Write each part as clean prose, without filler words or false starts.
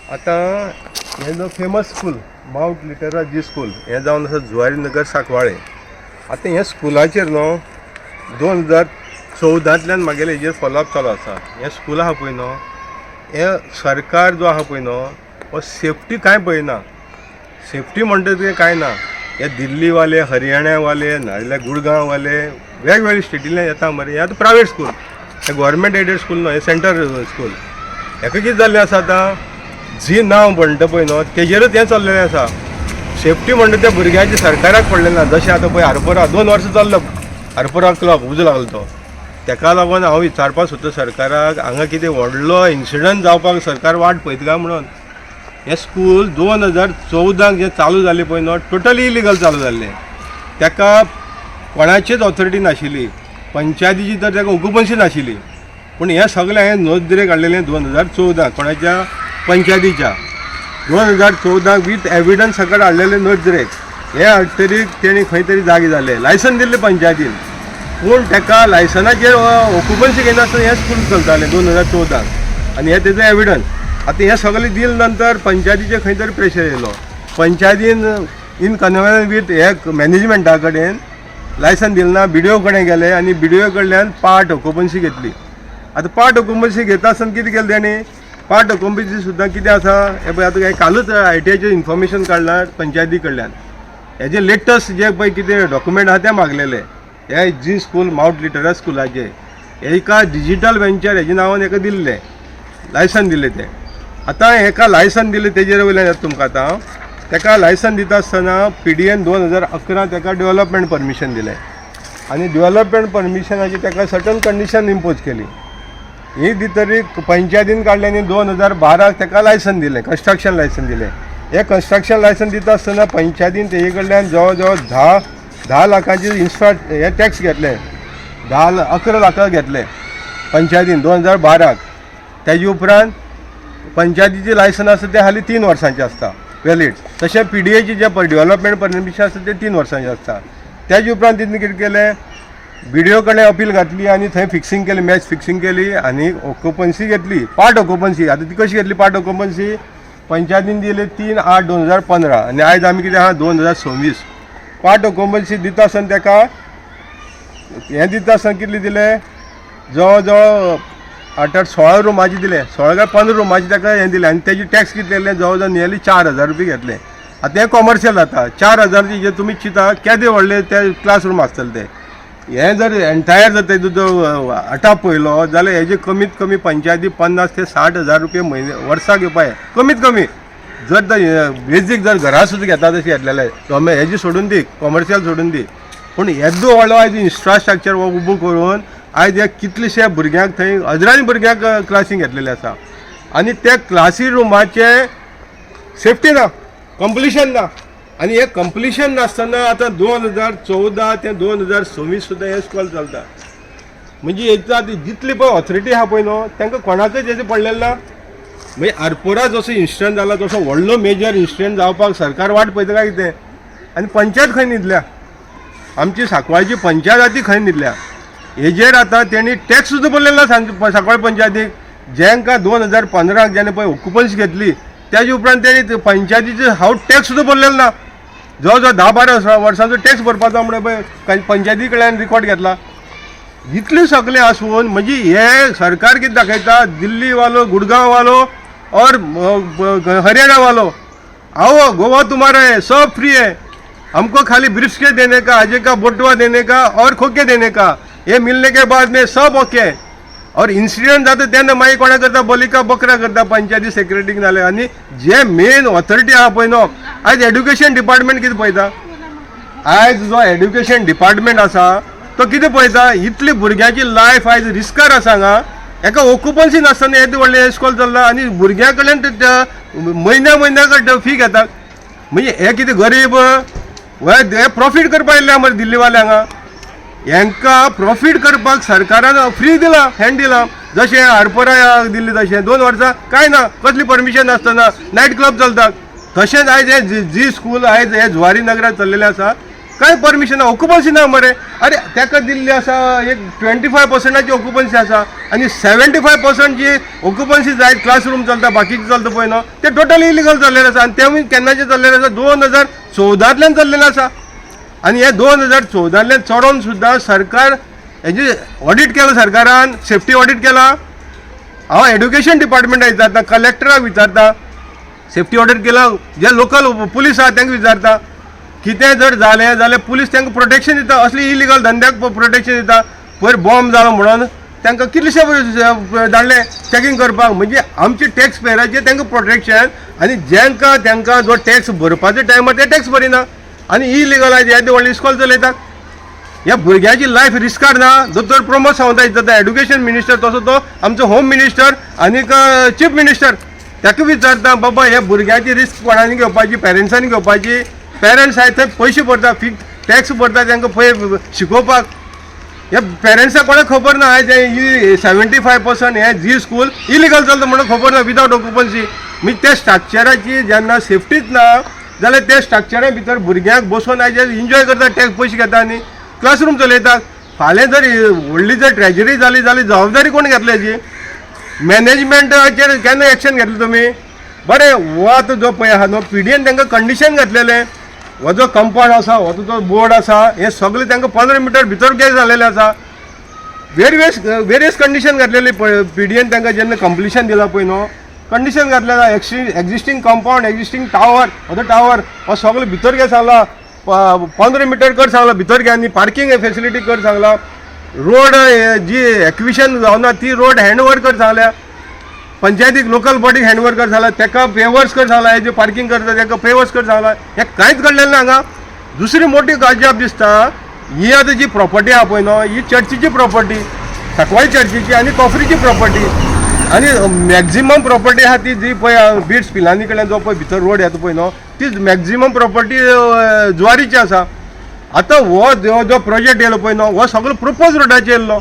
आतां हें जो फेमस स्कूल मावंट लिटेरा जी स्कूल हें जावन आसा जुवारी नगर, सांकवाळे. आतां हें स्कुलाचेर न्हू 2014तल्यान म्हागेलें हेजेर फॉलोअप चालू आसा. हें स्कूल आहा पळय न्हू, हें सरकार जो आहा पळय न्हू हो सेफ्टी कांय पळयना. सेफ्टी म्हणटा तुवें कांय ना. हे दिल्लीवाले, हरियाणावाले, नाजाल्यार गुडगांववाले, वेगवेगळे स्टेटींतल्यान येता मरे. हें आतां प्रायवेट स्कूल, हें गव्हर्मेंट एडेड स्कूल न्हय, हें सेंट्रल स्कूल. हेका कितें जाल्लें आसा, आतां जी नांव म्हणटा पळय न्हू तेजेरूच हें चल्लेलें आसा. सेफ्टी म्हणटा त्या भुरग्यांची सरकाराक पडलें ना. जशें आतां पळय आरपोरा 2 वर्सां चल्लो, आरपोरा क्लब उजो लागलो तो. तेका लागून हांव विचारपाक सोदता सरकाराक, हांगा कितें व्हडलो इन्सिडंट जावपाक सरकार वाट पळयता काय म्हणून. हें स्कूल 2014क जें चालू जालें पळय न्हू, टोटली इलिगल चालू जाल्लें. ताका कोणाचीच ऑथॉरिटी नाशिल्ली, पंचायतीची तर ताका ऑक्युपन्सी नाशिल्ली. पूण हें सगळें हांवें नोंदरेक हाडलेलें 2014 कोणाच्या पंचायतीच्या 2014क वीथ एविडन्स सकट हाडलेलें नोंदरेक. हें हाडटरीक तेणी खंय तरी जागे जाले, लायसन दिल्लें पंचायतीन, पूण ताका लायसनाचेर ऑक्युपन्सी घेयनासतना हें स्कूल चलतालें 2014क आनी हें तेजो एविडन्स. आतां हें सगळें दिले नंतर पंचायतीचेर खंय तरी प्रेशर येयलो. पंचायतीन इन कन्व्हन्स वीथ हे मॅनेजमेंटा कडेन लायसन दिलें ना. बीडीओ कडेन गेले आनी बीडीओ कडल्यान पार्ट ऑक्युपन्सी घेतली. आतां पार्ट ऑक्युपन्सी घेता आसतना कितें केलें तेणी, पार्ट ऑक्युपन्सी सुद्दां कितें आसा हें पळय. आतां हें कालूच आरटीआयचें इन्फॉर्मेशन काडलां पंचायती कडल्यान. हेजे लेटस्ट जे पळय कितें डॉक्युमेंट आहा ते मागलेले. हे जी स्कूल मावंट लिटरा स्कुलाचे एका डिजिटल वेंचर हेजे नांवान हेका दिल्लें लायसन दिलें तें. आतां हेका लायसन दिलें तेजेर वयल्यान येता तुमकां. आतां हांव तेका लायसन दिता आसतना पीडीएन 2011 तेका डेवलपमेंट परमिशन दिलें आनी डेवलपमेंट परमिशनाची तेका सर्टन कंडिशन इम्पोज केली. ही दितरी पंचायतीन काडलें आनी 2012क तेका लायसन दिलें, कन्स्ट्रक्शन लायसन दिलें. हें कन्स्ट्रक्शन लायसन दिता आसतना पंचायतीन तेजे कडल्यान जवळ जवळ 10 10 लाखांची इन्फ्रा हे टॅक्स घेतले. 10 11 लाखां घेतले पंचायतीन 2012क. तेजे उपरांत पंचायतीचें लायसन आसा तें हालीं 3 वर्सांचें आसता व्हॅलीड. तशें पीडीएचें जें डेवलपमेंट परमिशन आसता तें 3 वर्सांचें आसता. तेजे उपरांत तिणें कितें केलें, बीडीओ कडेन अपील घातली आनी थंय फिक्सिंग केली, मॅच फिक्सिंग केली आनी ऑक्युपन्सी घेतली, पार्ट ऑक्युपन्सी. आतां ती कशी घेतली पार्ट ऑक्युपन्सी? पंचायतीन दिली 3/8/2015 आनी आयज आमी कितें आहा, 2026. पार्ट ऑक्युपन्सी दिता आसतना तेका हें दिता आसतना कितले दिले? जवळ जवळ आठ आठ 16 रुमाचे दिले, 16 काय 15 रुमाचे ताका हें दिलें. आनी तेजे टॅक्स कितले घेतले? जवळ जवळ नियरली 4000 रुपया घेतले. आतां हें कॉमर्शियल जाता. 4000 जे तुमी चिंता केदे व्हडले ते क्लासरूम आसतले ते. हें जर एंटायर जर तेजो जो आटाप पळयलो जाल्यार हेजे कमीत कमी पंचायती 50 ते 60 हजार रुपया म्हयने वर्साक घेवपा कमीत कमी. जर तर बेजीक जर घरा सुद्दां घेता तशें घेतलेलें हेजी सोडून दी, कॉमर्शियल सोडून दी, पूण येदो व्हडलो आयज इन्फ्रास्ट्रक्चर हो उबो करून आयज ह्या कितलेशे भुरग्यांक थंय, हजरांनी भुरग्यांक क्लासींक घेतलेले आसा आनी त्या क्लासी रुमाचे सेफ्टी ना, कंप्लिशन ना. आनी हें कंप्लिशन नासतना आतां 2014 ते 2026 सुद्दां हें स्कूल चलता. म्हणजे हेची आतां जितली पळय ऑथॉरिटी आहा पळय न्हू, तांकां कोणाकच हेजें पडलेलें ना. म्हणजे आरपोरा जसो इन्सिडंट जाला तसो व्हडलो मेजर इन्सिडंट जावपाक सरकार वाट पळयता काय कितें? आनी पंचायत खंय न्हिदल्या? आमची सांकवाळची पंचायत आहा ती खंय न्हिदल्या? हेजेर आतां तेणी टॅक्स सुद्दां भरलेलो ना सांकवाळ पंचायतीक. जेंका 2015क जेणे पळय ऑक्युपन्सी घेतली, तेजे उपरांत तेणी पंचायतीचे हाव टॅक्स सुद्दां भरलेलो ना. जवळ जवळ 10-12 वर्सांचो टॅक्स भरपाचो म्हणून पळय पंचायती कडल्यान रिकॉर्ड घेतला. इतलें सगळें आसून म्हणजे हे सरकार कितें दाखयता? दिल्ली वालो, गुडगांव वालो और हरियाणा वालो, आओ, गोवा तुम्हारा है, सब फ्री है, हमको खाली ब्रीफकेस देने का, अजय का बोटवा देने का और खोके देने का. ये मिलने के बाद में सब ओके. और इन्सिडंट जाता तेन्ना मागीर कोणा करता? बली का बकरा करता पंचायती सेक्रेटरीक नाल्यार. आनी जे मेन ऑथॉरिटी आहा पळय न्हू, आयज एड्युकेशन डिपार्टमेंट कितें पळयता? आयज जो एड्युकेशन डिपार्टमेंट आसा तो कितें पळयता? इतली भुरग्यांची लायफ आयज रिस्कार आसा हांगा. एका ऑक्युपन्सी नासतना येदें व्हडलें इस्कॉल चल्लां आनी भुरग्यां कडल्यान ते म्हयन्या म्हयन्याक फी घेतात. म्हणजे हे कितें गरीब हे प्रॉफीट करपाक येयल्ले मरे दिल्लीवाले हांगा? हेंकां प्रॉफीट करपाक सरकारान फ्री दिलां, हँड दिलां. जशें आरपोरा दिल्ली तशें 2 वर्सां कांय ना, कसली परमिशन नासतना नायट क्लब चलतात. तशेंच आयज हे जी जी स्कूल आयज हे जुवारी नगरात चल्लेलें आसा. कांय परमिशन ना, ऑक्युपन्सी ना मरे. अरे ताका दिल्ली आसा एक 25%ची ऑक्युपन्सी आसा आनी 75% जी ऑक्युपन्सी जायत क्लासरूम चलता, बाकीचे चलता पळय न्हू, ते टोटली इलिगल चल्लेले आसा. आनी तेवूय केन्नाचे चल्लेले आसा, 2014तल्यान चल्लेले आसा. आनी हे 2014तल्यान चडोवन सुद्दां सरकार हेजे ऑडीट केलां, सरकारान सेफ्टी ऑडीट केला. हांव एड्युकेशन डिपार्टमेंटाक विचारता, कलेक्टराक विचारता, सेफ्टी ऑडीट केला? जे लोकल पुलीस आहा तांकां विचारता. कितें जर जालें जाल्यार पुलीस तांकां प्रोटेक्शन दिता, असले इलिगल धंद्याक प्रोटेक्शन दिता. पयर बॉम्ब जालो म्हणून तांकां कितलेशे धाडले चॅकिंग करपाक. म्हणजे आमचे टॅक्स पेयराचेर तांकां प्रोटेक्शन, आनी जेंकां तांकां जो टॅक्स भरपाचो टायमार ते टॅक्स भरिना आनी इलिगल आयज येदें व्हडलें इस्कॉल चलयतात. ह्या भुरग्याची लायफ रिस्कार ना. दोतोर प्रमोद सावंत विचारता, एड्युकेशन मिनिस्टर, तसो तो आमचो होम मिनिस्टर आनीक चीफ मिनिस्टर, ताका विचारता, बाबा ह्या भुरग्याची रिस्क कोणानी घेवपाची? पेरंट्सांनी घेवपाची. पेरंट्स आहाय थंय पयशे भरता, फी टॅक्स भरता तांकां पळय शिकोवपाक. ह्या पेरंट्साक कोणाक खबर ना आयज ही 75% हे जी स्कूल इलिगल चलता म्हणून खबर ना, विदावट ऑक्युपन्सी. म्हणजे त्या स्ट्रक्चराची जेन्ना सेफ्टीच ना जाल्यार त्या स्ट्रक्चरा भितर भुरग्यांक बसोवन आयज एन्जॉय करता, टॅक्स पयशे घेता आनी क्लासरूम चलयतात. फाल्यां जर व्हडली जर ट्रेजडी जाली जाल्यार जबाबदारी कोण घेतली हेजी? मॅनेजमेंटाचेर केन्ना एक्शन घेतलें तुमी? बरें, हो आतां जो पळय आहा न्हू, पीडीएन तांकां कंडिशन घातलेलें. हो जो कंपाउंड आसा, हो जो बोर्ड आसा, हे सगळे तांकां 15 मिटर भितर घे जालेले आसा. वेरियस वेरियस कंडिशन घातलेली पीडीएन तांकां जेन्ना कंप्लिशन दिलां पळय न्हू, कंडिशन घातलें. एक्झिस्टींग कंपाउंड, एक्झिस्टींग टावर, हो तो टावर हो सगळो भितर घे सांगला, 15 मिटर कर सांगला भितर घे आनी पार्किंग फेसिलिटी कर सांगला. रोड जी एक्विशन जावना ती रोड हँड ओवर कर सांगल्या. पंचायतीक, लोकल बॉडीक हँड ओवर कर सांगला. ताका पेवर्स कर सांगला, हे जे पार्किंग करता ताका पेवर्स कर सांगला. हें कांयच घडलेलें ना हांगा. दुसरी मोठी गजाल दिसता, ही आतां जी प्रॉपर्टी आहा पळय न्हू, ही चर्चीची प्रॉपर्टी, सांकवाळे चर्चीची आनी कॉफरीची प्रॉपर्टी. आनी मॅक्झिमम प्रॉपर्टी आहा ती जी पळय बिट्स पिलानी कडल्यान जो पळय भितर रोड येता पळय न्हू, ती मॅक्झिमम प्रॉपर्टी जुवारीची आसा. आतां हो जो जो प्रोजेक्ट येयलो पळय न्हू, हो सगळो प्रपोज रोडाचेर येयल्लो.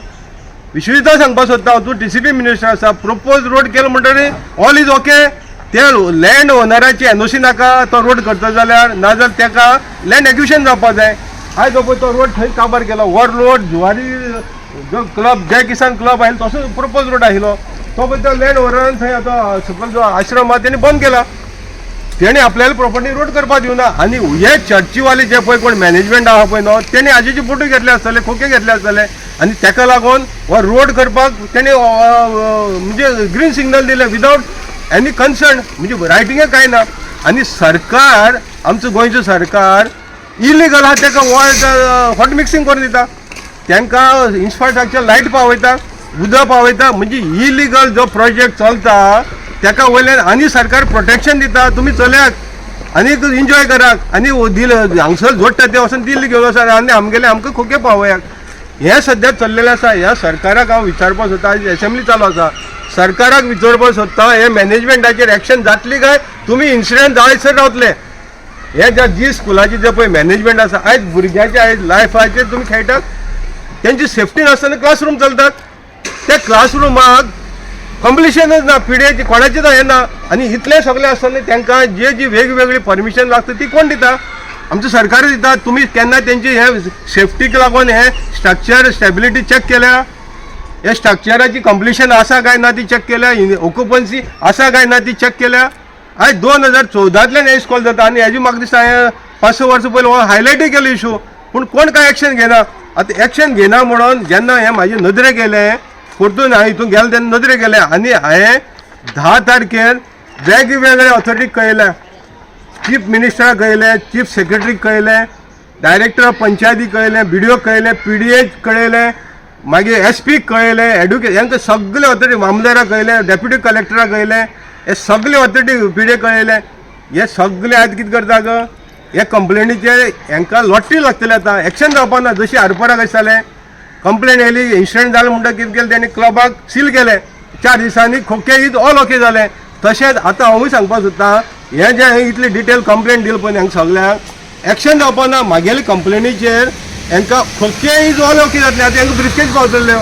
विश्वजिता सांगपाक सोदता, तूं टीसीपी मिनिस्टर आसा, प्रपोज रोड केलो म्हणटकीर ऑल is okay? ते लँड ओनराची एनओसी नाका तो रोड करता जाल्यार? नाजाल्यार ताका लँड एक्विशन जावपा जाय. आयज पळय तो रोड थंय काबार केलो. हो रोड जुवारी जो क्लब, जय किसान क्लब आयलो, तसो प्रपोज रोड आशिल्लो तो. पळय तो लँड ओनरान थंय आतां सकयल जो आश्रम आहा तेणी बंद केला. तेणी आपल्याला प्रॉपर्टी रोड करपाक दिवना. आनी हे चर्चीवाले जे पळय कोण मॅनेजमेंट आहा पळय न्हू, तेणी आजेचे फोटो घेतले आसतले, खोके घेतले आसतले आनी ताका लागून हो रोड करपाक तेणी म्हणजे ग्रीन सिग्नल दिले विदावट एनी कन्सर्न, म्हणजे रायटिंगय कांय ना. आनी सरकार, आमचो गोंयचो सरकार इलिगल आहा ताका हॉट मिक्सिंग करून दिता, तांकां इन्फ्रास्ट्रक्चर, लायट पावयता, उदक पावयता. म्हणजे इलिगल जो प्रोजेक्ट चलता ताका वयल्यान आनी सरकार प्रोटेक्शन दिता, तुमी चलयात आनी एन्जॉय करात आनी दिल हांगसर जोडटा ते वचून दिल्ली घेवन वचात आनी आमगेले आमकां खोके पावयात. हें सद्या चल्लेलें आसा. ह्या सरकाराक हांव विचारपाक सोदता, आयज एसेंब्ली चालू आसा, सरकाराक विचारपाक सोदता, हे मॅनेजमेंटाचेर एक्शन जातली काय तुमी इन्सिडंट जायसर रावतले? हे ज्या जी स्कुलाची जे पळय मॅनेजमेंट आसा, आयज भुरग्याचे आयज लायफाचेर तुमी खेळटात. तेंची सेफ्टी नासतना क्लासरूम चलतात. त्या क्लासरुमाक कंप्लिशनच ना, पिडिएची कोणाचेच हें ना. आनी इतलें सगळें आसतना तांकां जे जी वेगवेगळी परमिशन लागता ती कोण दिता? आमचें सरकार दिता. तुमी केन्ना तेंची हे सेफ्टीक लागून हे स्ट्रक्चर स्टेबिलिटी चॅक केल्या? हे स्ट्रक्चराची कंप्लिशन आसा काय ना ती चॅक केल्या? ऑक्युपन्सी आसा काय ना ती चॅक केल्या? आयज 2014तल्यान हे इस्कॉल जाता आनी हेजी म्हाका दिसता हांवें 5-6 वर्सां पयलीं हो हायलायटूय केलो इशू, पूण कोण कांय एक्शन घेना. आतां एक्शन घेना म्हणून जेन्ना हें म्हाजे नदरेक येयलें, परतून हांव हितून गेलें तेन्ना नदरेक गेलें आनी हांवें 10 तारखेर वेगवेगळे ऑथॉरिटीक कळयलें. चीफ मिनिस्टराक कळयलें, चीफ सेक्रेटरीक कळयलें, डायरेक्टर ऑफ पंचायती कळयलें, बीडीओक कळयलें, पीडीए कळयलें, मागीर एस पीक कळयलें, एड्युके हेंकां सगळे ऑथॉरिटी, मामलेदाराक कळयलें, डेप्युटी कलेक्टराक कळयलें, हे सगळे ऑथॉरिटी पीडीए कळयलें. हे सगळे आयज कितें करता गो, हे कंप्लेनीचे हेंकां लॉटरी लागतले. आतां एक्शन जावपा ना. जशी आरपोराक कशें जालें, कंप्लेन येयली, इन्सिडंट जालें म्हणटकीर कितें केलें तेणी? क्लबाक सील केलें. 4 दिसांनी खोके is all okay जालें. तशेंच आतां हांवूय सांगपाक सोदतां, हें जें हांवें इतली डिटेल कंप्लेन दिली पळय, हांकां सगळ्यांक एक्शन जावपा ना. म्हागेले कंप्लेनीचेर हेंकां खोके is all okay जातलें. आतां हेंकां ब्रिफकेज पावतल्यो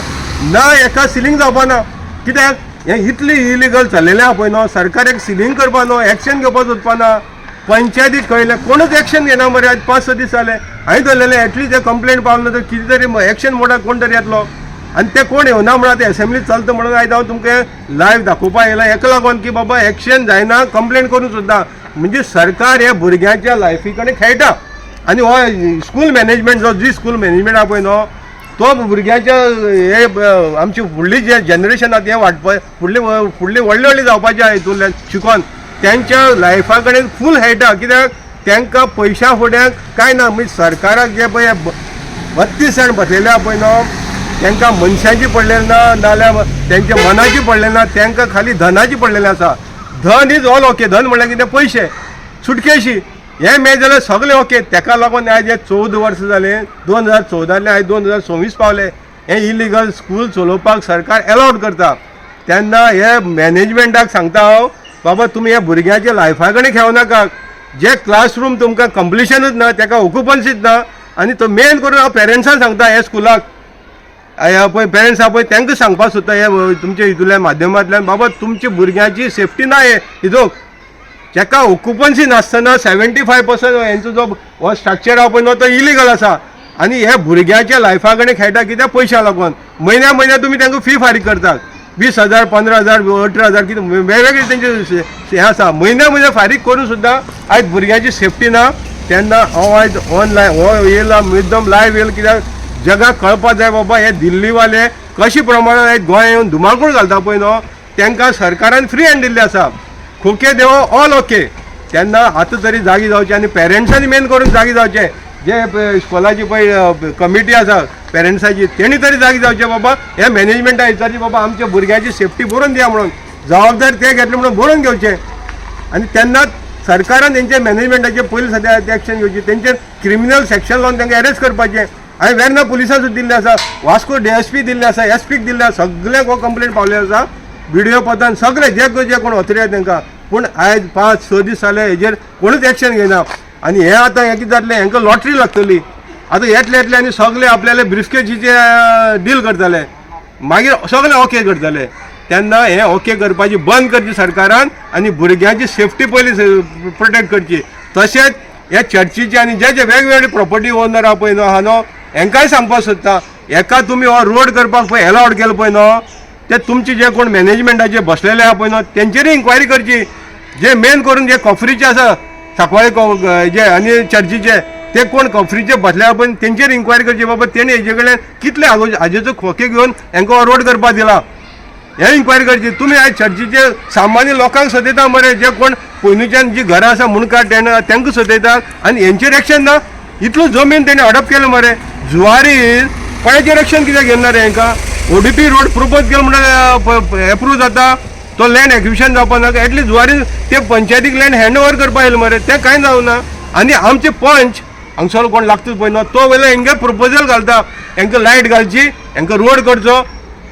ना, हेका सिलींग जावपा ना. कित्याक हें इतली इलिगल चल्लेलें आहा पळय न्हू, सरकार एक सिलींग करपा न्हू, एक्शन घेवपाक सोदपा ना. पंचायतीक कळयलें, कोणूच एक्शन घेना मरे. आज 5-6 दीस जाले हांवें धरलेलें, एटलीस्ट ते कंप्लेंट पावलो तर कितें तरी एक्शन मोडाक कोण तरी येतलो. आनी ते कोण येवना म्हणून आतां एसेंब्ली चलता म्हणून आयज हांव तुमकां लायव्ह दाखोवपाक येयला. हेका लागून की बाबा एक्शन जायना कंप्लेंट करून सुद्दां, म्हणजे सरकार हे भुरग्यांच्या लायफी कडेन खेळटा. आनी हो स्कूल मॅनेजमेंट जो जी स्कूल मॅनेजमेंट आहा पळय न्हू, तो भुरग्यांच्या हे आमची फुडली जे जनरेशन आहा तें वाटपा फुडली फुडली व्हडली व्हडली जावपाची आहा हितूंतल्यान शिकोन तेंच्या लायफा कडेन फूल खेळटा. कित्याक तांकां पयशा फुड्याक कांय ना. म्हणजे सरकाराक जे पळय 32 जाण बसलेले आहा पळय न्हू, तांकां मनशांची पडलेली ना, नाल्यार तेंच्या मनाची पडलेली ना, तांकां खाली धनाची पडलेली आसा. धन is all okay. धन म्हणल्यार कितें? पयशे, सुटकेशी हे मेळ्ळे जाल्यार सगळें ओके. तेका लागून आयज हे 14 वर्सां जाले, 2014तल्यान आयज 2026 पावले, हे इलिगल स्कूल चलोवपाक सरकार एलावड करता. तेन्ना हे मॅनेजमेंटाक सांगता हांव, बाबा तुमी ह्या भुरग्यांच्या लायफा कडेन खेळो नाका. जे क्लासरूम तुमकां कंप्लिशनूच ना, ताका ऑक्युपन्सीच ना. आनी तो मेन करून हांव पेरंट्सांक सांगता, हे स्कुलाक पळय पेरंट्स आहा पळय, तांकां सांगपाक सोदता हे तुमच्या हितूंतल्यान माध्यमांतल्यान, बाबा तुमच्या भुरग्यांची सेफ्टी ना. हे हितूंक जेका ऑक्युपन्सी नासतना 75% हेंचो जो हो स्ट्रक्चर आहा पळय न्हू, तो इलिगल आसा. आनी हे भुरग्यांच्या लायफा कडेन खेळटा. कित्याक? पयशा लागून. म्हयन्या म्हयन्या तुमी तांकां फी फारीक करतात, 20,000, 15,000, 18,000, कितें वेगवेगळे तेंचे हें आसा. म्हयन्या म्हयन्या फारीक करून सुद्दां आयज भुरग्यांची सेफ्टी ना. तेन्ना हांव आयज ऑनलायन हो येयला, मुद्दम लायव्ह येयला, कित्याक जगाक कळपाक जाय बाबा हे दिल्लीवाले कशे प्रमाणान आयज गोंय येवन धुमाकूळ घालता पळय न्हू, तांकां सरकारान फ्री हँड दिल्ले आसा. खोके देव ऑल ओके. तेन्ना आतां तरी जागी जावचें आनी पेरंट्सांनी मेन करून जागी जावचें. जे पळय स्कुलाची पळय कमिटी आसा पेरंट्साची, तेणी तरी जागी जावचें बाबा हे मॅनेजमेंटा विचारची, बाबा आमच्या भुरग्यांची सेफ्टी बरोवन दिया म्हणून, जबाबदारी ते घेतले म्हणून बरोवन घेवचें. आनी तेन्ना सरकारान तेंच्या मॅनेजमेंटाचेर पयलीं सद्या एक्शन घेवची, तेंचेर क्रिमिनल सेक्शन लावन तांकां अरेस्ट करपाचें. हांवें वेर्ना पुलिसां सुद्दां दिल्लें आसा, वास्को डी एस पी दिल्लें आसा, एस पीक दिल्लें आसा, सगळ्यांक हो कंप्लेंट पावलें आसा, विडियो पतान सगळे जे जे कोण ऑथोरिटी आहा तांकां. पूण आयज 5-6 दीस जाले हेजेर कोणूच एक्शन घेयना. आनी हे आतां हें कितें जातलें, हेंकां लॉटरी लागतली. आतां येतले येतले आनी सगळे आपल्याले ब्रिफकेजीचे डील करतले, मागीर सगळे ओके करतले. तेन्ना हें ओके करपाची बंद करची सरकारान आनी भुरग्यांची सेफ्टी पयली प्रोटेक्ट करची. तशेंच ह्या चर्चीचे आनी जे जे वेगवेगळे प्रॉपर्टी ओनर आहा पळय न्हू आहा न्हू, हेंकांय सांगपाक सोदता, हेका तुमी हो रोड करपाक पळय एलावड केलो पळय न्हू, ते तुमचे जे कोण मॅनेजमेंटाचे बसलेले आहा पळय न्हू, तेंचेरूय इन्क्वायरी करची. जे मेन करून जे कॉफरीचे आसा सांकवाळे जे आनी चर्चीचे ते कोण कॉफरीचे बसले आहा पळय, तेंचेर इन्क्वायरी करची, बाबा तेणी हेजे कडल्यान कितले हाजेचो खोके घेवन हेंकां हो रोड करपाक दिला, हे इन्क्वायरी करची. तुमी आयज चर्चीचे सामान्य लोकांक सतयता मरे, जे कोण पयलींच्यान जी घरां आसा मुणकार तेणा तांकां सतयता आनी हेंचेर एक्शन ना. इतलो जमीन तेणी हडप केलो मरे जुवारी, कोणाचेर एक्शन कित्याक घेना रे? हेंकां ओडीपी रोड प्रपोज केलो म्हणल्यार एप्रूव जाता, तो लँड एक्विशन जावपा नाका? एटलीस्ट जुवारी ते पंचायतीक लँड हँड ओवर करपा येयलें मरे, तें कांय जावना. आनी आमचे पंच हांगसर कोण लागता पळय न्हू, तो वयल्यान हेंगे प्रपोजल घालता, हेंकां लायट घालची, हेंकां रोड करचो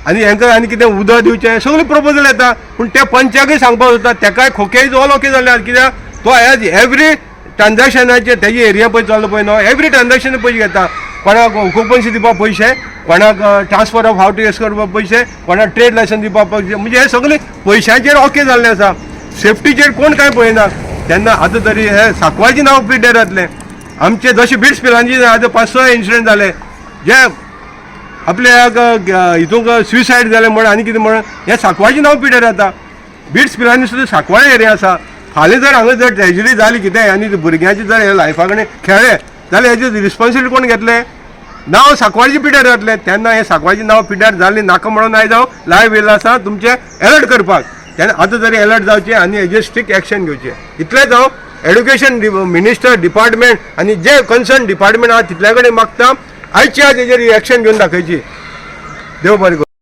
आनी हेंकां आनी कितें उदक दिवचें, सगळें प्रपोजल येता. पूण त्या पंचाकय सांगपाक सोदता, तेकाय खोके ऑल ओके जाल्यार, कित्याक तो एज एवरी ट्रान्झॅक्शनाचेर तेजी एरिया पळय चल्लो पळय न्हू, एवरी ट्रान्झॅक्शन पयशे घेता. कोणाक ऑक्युपन्सी दिवपाक पयशे, कोणाक ट्रान्सफर ऑफ हाव टू करपाक पयशे, कोणाक ट्रेड लायसन्स दिवपाक पयशे, म्हणजे हे सगळे पयशांचेर ओके जाल्ले आसा. सेफ्टीचेर कोण कांय पळयना. तेन्ना आतां तरी हे सांकवाळचें नांव पिड्ड्यार जातलें आमचे. जशें बिट्स पिलांची आतां 5-6 इन्सिडंट जाले, जे आपल्या हितूंक सुसायड जालें म्हण आनी कितें म्हण, हें सांकवाळचें नांव पिड्ड्यार जाता. बिट्स पिलांनी सुद्दां सांकवाळे एरिया आसा. फाल्यां जर हांगा जर ट्रेजडी जाली कितें आनी भुरग्यांची जर हे लायफा कडेन खेळ्ळे जाल्यार हेजी रिस्पॉन्सिबिलिटी कोण घेतले? नांव सांकवाळचें पिड्ड्यार जातलें. तेन्ना हें सांकवाळचें नांव पिड्ड्यार जालें नाका म्हणून आयज हांव लायव्ह येयल्लो आसा तुमचें एलर्ट करपाक. तेन्ना आतां तरी एलर्ट जावचें आनी हेजेर स्ट्रिक्ट एक्शन घेवचें. इतलेंच हांव एड्युकेशन मिनिस्टर डिपार्टमेंट आनी जे कन्सर्न डिपार्टमेंट आहा तितल्या कडेन मागता, आयची आज हेजेर एक्शन घेवन दाखयची. देव बरें करूं.